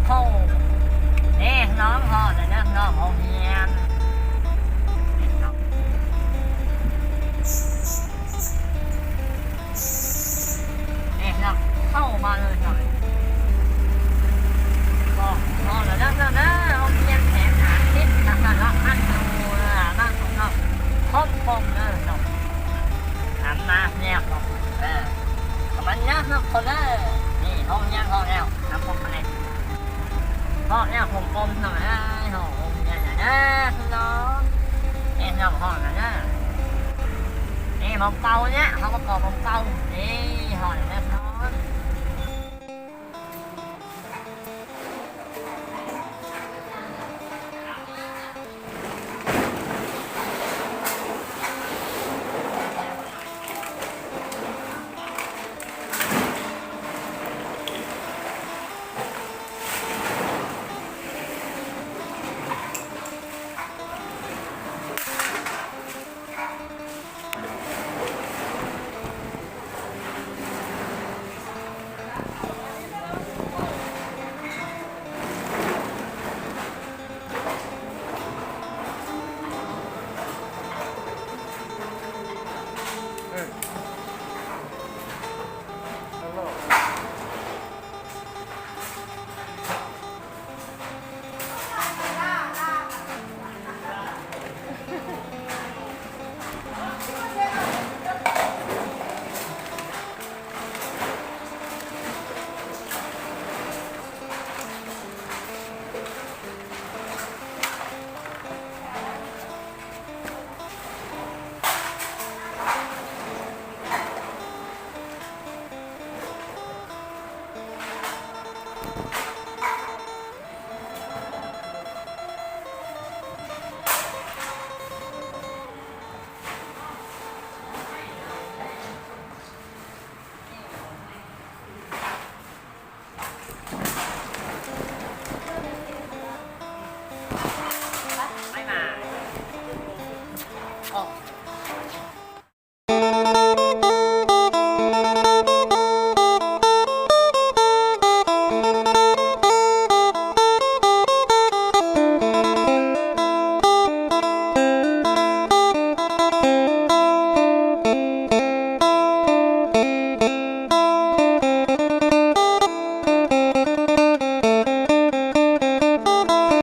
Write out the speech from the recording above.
ເຂົ້າ ເດ້ ນ້ອງ ຮອດແລ້ວເດີນ້ອງ ໂຮງຮຽນ ເດ້ນ້ອງ ເຂົ້າມາເລີຍນ້ອງ ຮອດແລ້ວເດີນ້ອງເດີ ໂຮງຮຽນແຂວງສານສິດ ນະຄອນຫຼວງພັດທະລຸງ ເອີ ບ້ານຂອງນ້ອງ ຄົມຄົມເດີນ້ອງ ນຳມາແນວຂອງ ເອີ ປະມານນັ້ນເດີ ຄົນເດີ ນີ້ໂຮງຮຽນຮອດແລ້ວ ນຳຄົມມາເລີຍ ຮອດແລ້ວ ຄົມຄົມນ້ອງເອີຍ ຮອດໂຮງຮຽນແລ້ວເດີນ້ອງ ເອີ ນ້ອງ ຮອດແລ້ວເດີ ນີ້ໝ່ອງເກົ່າເນຍ ເຮົາມາເກາະໝ່ອງເກົ່າ ນີ້ ຮອດແລ້ວເດີນ້ອງ